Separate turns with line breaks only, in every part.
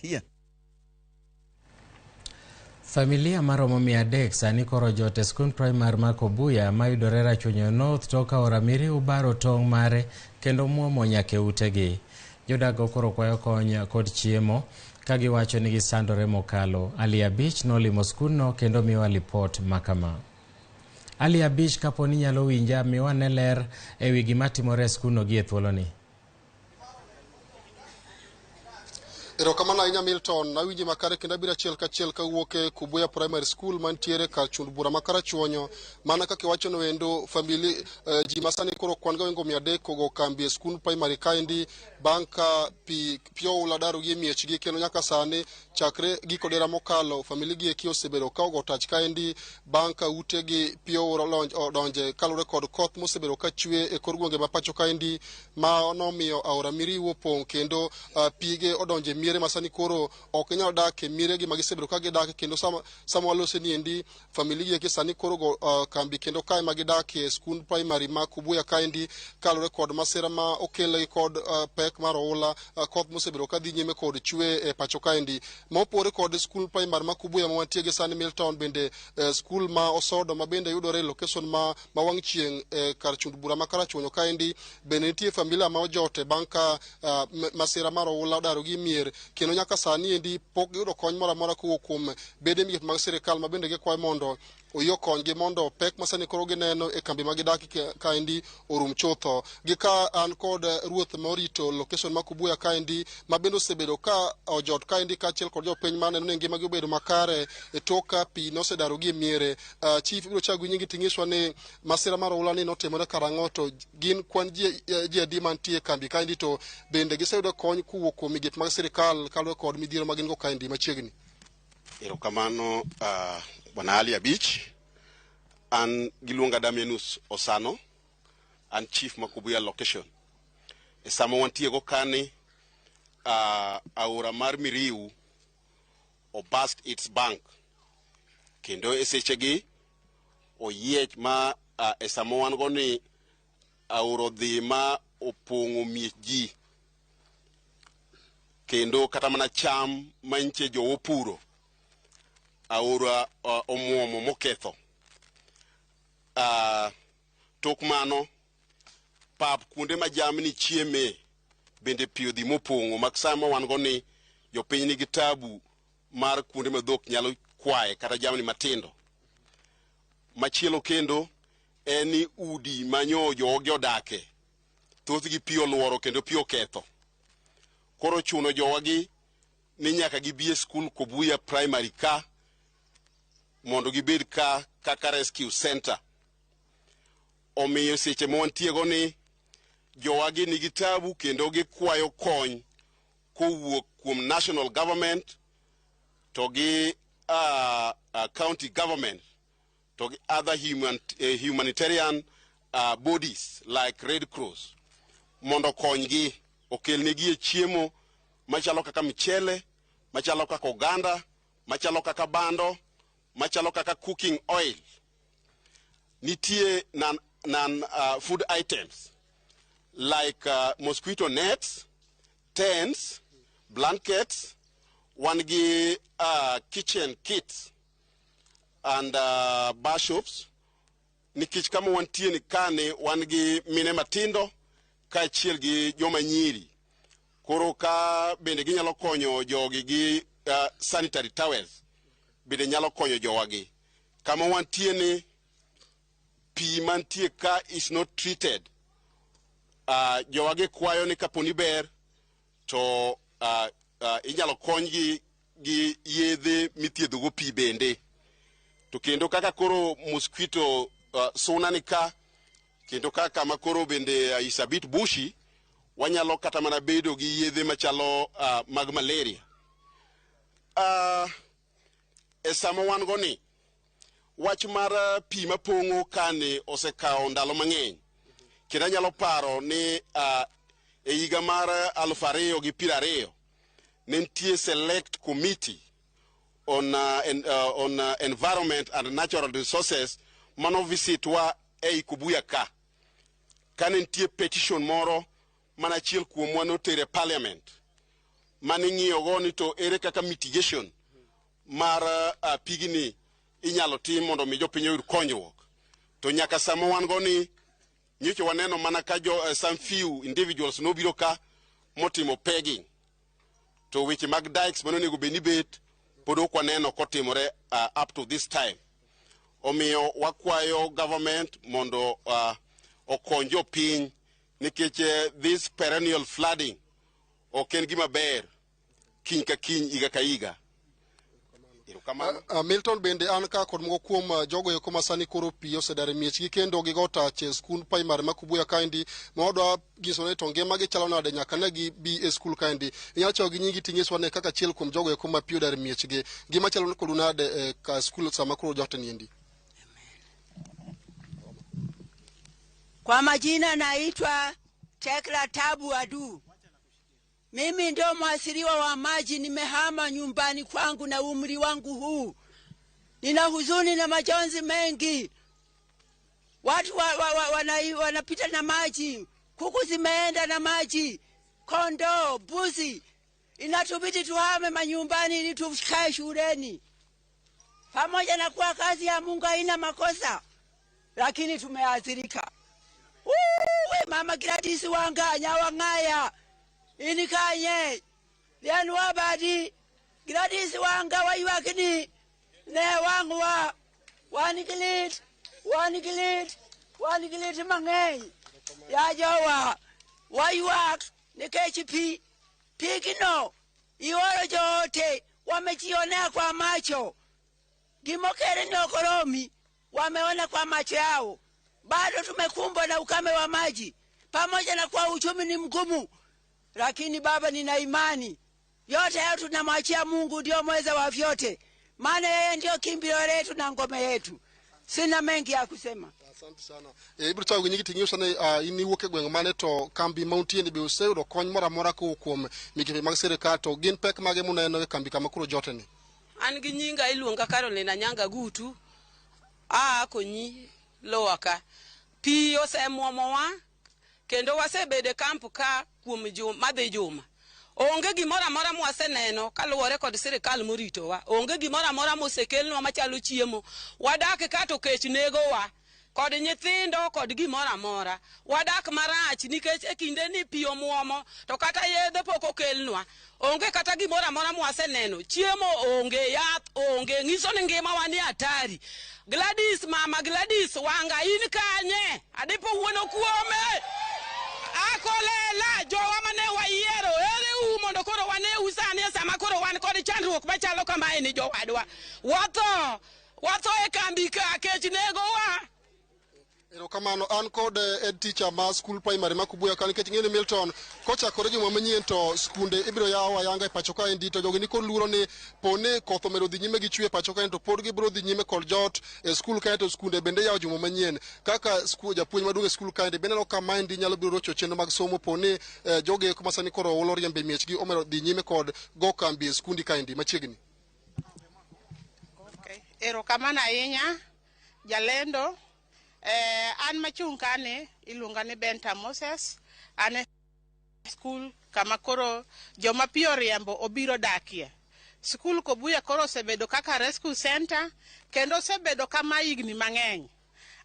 Here.
Familia maromo 300 sani koro jot e skund primar ma Kobuya mayudore Rachuonyo North tok aora Miriu baro tong' mare kendo muomo nyaka e utegi. Jodak go koro kwayo kony kod chiemo ka giwacho ni gisandore mokalo. Ali Abich nolimo skundno kendo miwa lipot makama. Ali Abich, kapo ni inyalo winja, miwa ne ler e wi gima timore e skundno gi e thuoloni.
Erokamano ahinya Milton, awinji makare kendo abiro achiel kachiel kawuok e Kubuya Primary School mantiere kar chund bura ma Karachuonyo. Mana kaka iwacho no endo, famili ji masani koro kwan gohingo 300 ogo kambi e skund primary kaendi bang' ka pi oula daro gi e miechgi, kendo nyaka sani chakre giko dera mokalo famili gi eki osebedo ka ogo tach kaendi bang' ka utegi pi oula odonje kaluwore kod koth mosebedo ka chwe e kor gwenge ma pacho kaendi ma nomiyo aora Miriu opong' kendo pige odonje miere masani koro ok ginyal dak e mieregi ma gisebedo ka gidak, kendo sama walose ni endi famili gi eki sani koro go kambi kendo kae ma gidakie e skund primary ma Kubuya kaendi kaluwore kod masira ma okel kod pek mar oula, koth mosebedo ka dhi nyime kod chwe e pacho kaendi. Ma opogore kod skul primary ma Kubuya ma wantie gi sani Milton, bende skul ma Osodo ma bende yudore e location ma wang' chieng' e kar chund bura ma Karachuonyo kaendi bende nitie familia ma ojote bang' ka masira mar oula odaro gi mier, kendo nyaka sani endi pok giyudo kony moro amora kowuok kuom bede migepe mag sirikal ma bende gikwayo mondo oyie okonygi mondo pek masani koro gineno e kambi ma gidakie kaendi orum chutho. Gi ka an kod ruoth ma orito location ma Kubuya kaendi ma bende osebedo ka ojot kaendi kaachiel kod jopiny maneno ni ngimagi obedo makare e tok ka pi nosedaro gi e miere. Chief, ibiro chako gi nyingi ting'iswa ni masira mar oula ni notimore karang'o, to gin kwan ji adi mantie e kambi kaendi, to bende giseyudo kony kowuok kuom migepe mag sirikal kaluwore kod midhiero ma gin go kaendi machiegni.
Erokamano, Bwana Ali Abich. An giluonga Damianus Osano, an chief ma Kubuya location. E sama wantie go kani, aora mar Miriu oburst its bank. Kendo e sechegi oyiech ma e sama wan go ni aora odhi ma opong'o miech ji. Kendo kata mana cham manche jowa opuro, aora omuomo moketho. Tok mano, pap kuonde ma jamni chieme bende pi odhi mopong'o mak sama wan go ni jopiny nigi tabu mar kuonde ma dhok nyalo kwaye kata jamni matindo. Machielo kendo en ni udi manyo jogi odake thothgi pi oluoro kendo pi oketho. Koro chuno jowagi ni nyaka gibi e skul Kobuya Primary ka mondo gibed ka kaka rescue center. Omiyo seche ma wantie go ni jowagi nigi tabu kendo gikwayo kony kowuok kuom national government to gi county government to gi other humanitarian bodies like Red Cross mondo okonygi okelnegi e chiemo machalo kaka michele, machalo kaka oganda, machalo kaka bando, machalo kaka cooking oil. Nitie non food items like mosquito nets, tents, blankets, wan gi kitchen kits and bar soaps, nikech kama wantie ni kani wan gi mine matindo kaachiel gi joma nyiri. Koro ka bende ginyalo konyo jogi gi sanitary towels bende nyalo konyo jowagi. Kama wantie ni pi mantie ka is not treated. Jowagi kwayo ni kaponi ber to inyalo konygi gi yedhe mithiedhogo pi bende. To kendo kaka koro mosquito suna ni ka, kendo kaka kama koro bende is a bit bushy, wanyalo kata mana bedo gi yedhe machalo mag malaria. E sama wan go ni, wach mar pi mapong'o kani osekawo ndalo mang'eny. Kendo anyalo paro ni e higa mar 2020 ne nitie select committee on environment and natural resources mano visit wa ei Kubuya ka. Kane nitie petition moro mana achiel kuomwa notere parliament. maning'iyogo ni to ere kaka mitigation mar pigni inyalo tim mondo mi jopiny oyud konyruok. To nyaka sama wan go ni nyocha waneno mana ka jo some few individuals nobiro ka motimo pegging, to weche mag dikes mane onego bed ni bet pod ok waneno kotimore up to this time. Omiyo wakwayo government mondo okony jopiny nikech this perennial flooding ok en gima ber kiny ka kiny, higa ka higa. Erokamano.
Milton, bende an ka kod moko kuom jogo eko ma sani koro pi osedar e miechgi kendo gigo tach e skund primary ma Kubuya kaendi, ma wadwa nyiso ni to ngimagi chalo nade nyaka ne gibi e skul kaendi. Inyalo chako gi nyingi ting'iswa ne kaka achiel kuom jogo eko ma pi odar e miechgi, ngima chalo kodu nade e ka skul sama koro jote niendi?
Kwa majina naitwa Tekla Tabu Adu. Mimi ndio mwathiriwa wa maji, nimehama nyumbani kwangu na umri wangu huu. Nina huzuni na majonzi mengi. Watu wanapita na maji, kuku zimeenda na maji, kondoo, mbuzi. Inatubidi tuhame manyumbani ili tukae shuleni. Pamoja na kuwa kazi ya Mungu haina makosa, lakini tumeathirika. Uwe mama Gladys wanga nyawang'aya inikanye lianu wabadi Gladys wanga waiwakini ne wangwa wanikilit wanikilit wanikilit mang'eny yajowa waywak nikech pi pigno ioro joote wamejionea kwa macho gimokere ni okoromi wameona kwa macho yao. Bado tumekumbwa na ukame wa maji, pamoja na kuwa uchumi ni mgumu, lakini baba, nina imani yote hayo tunamwachia Mungu, ndio mweza wa vyote, maana yeye ndio kimbilio letu na ngome yetu. Sina mengi ya kusema.
Asante sana. Ibiro chako gi nyingi ting'iso ni in iwuok e gweng' mane, to kambi ma untie ni be useyudo kony moro amora kowuok kuom migepe mag sirikal, to gin pek mage muneno e kambi kama koro jote ni?
An gi nyinga iluonga Caroline Anyanga Gutu. Aa Konyi lower ka. Pi osemwomowa kendo wasebedo e camp ka kuom madhi juma. Onge gimoro amora mwaseneno kaluwore kod sirikal moritowa. Onge gimoro amora mosekelnwa machalo chiemo. Wadak ka to kech negowa kod nyithindo kod gimoro amora. Wadak marach nikech e kinde ni pi omwomo to kata yedhe pok okelnwa. Onge kata gimoro amora mwaseneno. Chiemo onge, yath onge, ng'iso ni ngimawa ni hatari. Gladys, mama Gladys wanga in kanye? Adipo wuono kuome. Akolela jowa mane wayiero ere u mondo koro wane u sani e sama koro wan kod chandruok machalo kamae ni jowadwa. Watho, watho e kambi ka kech negowa.
Erokamano. An kod head teacher ma skul primary ma Kubuya ka, nikech ing'e ni Milton, kochakore juma manyien to skunde ibiro yaw ayanga e pacho kaendi, to jogi nikod luoro ni poni koth omedo dhi nyime gi chwe e pacho kaendi to pod gibiro dhi nyime kod jot e skul kae, to skunde bende yawo juma manyien. Kaka skul japuonj maduong' e skul kaendi bende neno ka maendi nyalo biro rocho chenro mag somo poni jogi eko ma sani koro olo riembe miechgi omedo dhi nyime kod go kambi e skundi kaendi machiegni.
Okay. Erokamano ahinya jalendo. An machung' kani iluonga ni Benta Moses. An e skul kama koro joma pi oriembo obiro dakie. Skul Kobuya koro osebedo kaka rescue center kendo osebedo kama higni mang'eny.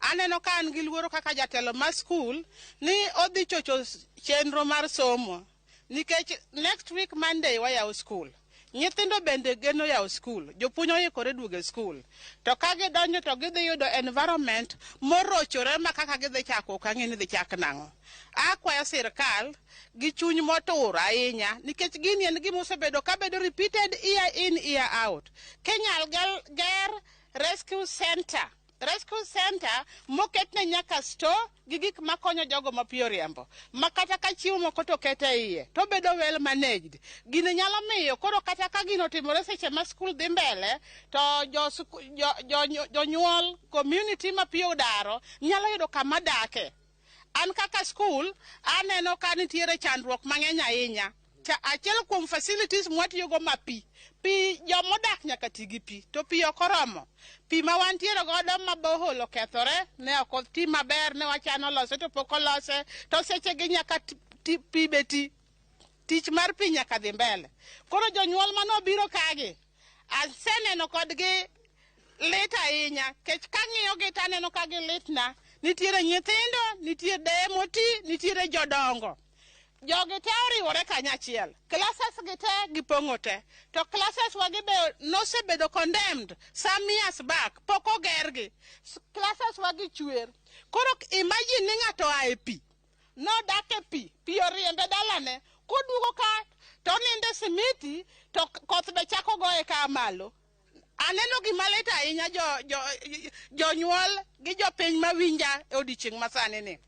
Aneno ka an gi luoro kaka jatelo mar skul ni odhi chocho chenro mar somo nikech next week Monday wayawo skul. Nyithindo bende geno yawo skul, jopuonj oikore duogo e skul. To ka gidonjo to gidhi yudo environment morochore ma kaka gidhi chako ok ang'e ni dhi chak nang'o. Akwayo sirkal gi chuny motur ahinya nikech gini en gima osebedo kabedo repeated year in year out. Kinyal ger rescue center, rescue center moketne nyaka store gi gik makonyo jogo ma pi oriembo, ma kata ka chiemo moko to ket e iye to bedo well managed. Gini nyalo miyo koro kata ka gino otimore seche ma skul dhi mbele to jonyuol community ma pi odaro nyalo yudo kama dake. An kaka skul aneno ka nitiere chandruok mang'eny ahinya. Achiel kuom facilities mwatiyogo ma pi, pi jomodak nyaka ti gi pi to pi ok oromo. Pi ma wantiere godo ma borehole okethore ne ok oti maber, ne wachano lose to pok olose, to seche gi nyaka pi be ti. Tich mar pi nyaka dhi mbele. Koro jonyuol manobiro kagi, aseneno kodgi lit ahinya, kech kang'iyogi taneno ka gilitna. Nitiere nyithindo, nitie deye moti, nitiere jodongo. Jogi te oriwore kanyachiel. Classes gi te gipong'o te. To classes wagi be nosebedo condemned some years back, pok ogergi. Classes wagi chwer. Koro imagine ni ng'ato oa e pi. Nodak e pi, pi oriembe dalane. Koduogo ka to onindo e simiti to koth be chako goye ka malo. Aneno gima lit ahinya jonyuol gi jopiny mawinja e odiochieng' masani ni.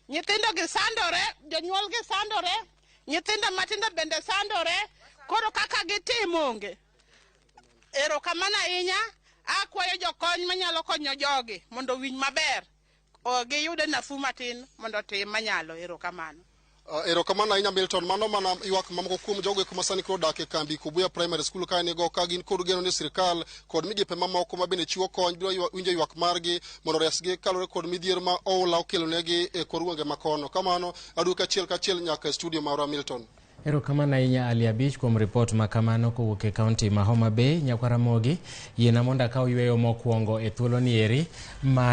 Nyithindo gi sandore, jonyuol gi sandore, nyithindo matindo bende sandore, koro kaka gitim onge. Erokamano ahinya, akwayo jokony manyalo konyo jogi mondo owinj maber, giyude nafuu matin mondo otim manyalo. Erokamano.
Erokamano ahinya Milton. Mano mana ywak mamoko kuom jogo eko masani koro odak e kambi Kubuya Primary School ka nigo ka gin kod geno ni sirikal kod migepe mamoko ma bende chiwo kony biro winjo ywak margi mondo resgi kaluwore kod midhiero ma oula okelonegi e kor gwenge makono. Kamano aduoke achiel kachiel nyaka e studio marwa Milton.
Erokamano ahinya Ali Abich kuom ripot ma kamano kowuok e kaunti ma Homa Bay. Nyakwar Ramogi, yiena mondo akaw yweyo mokwongo e thuolo ni eri ma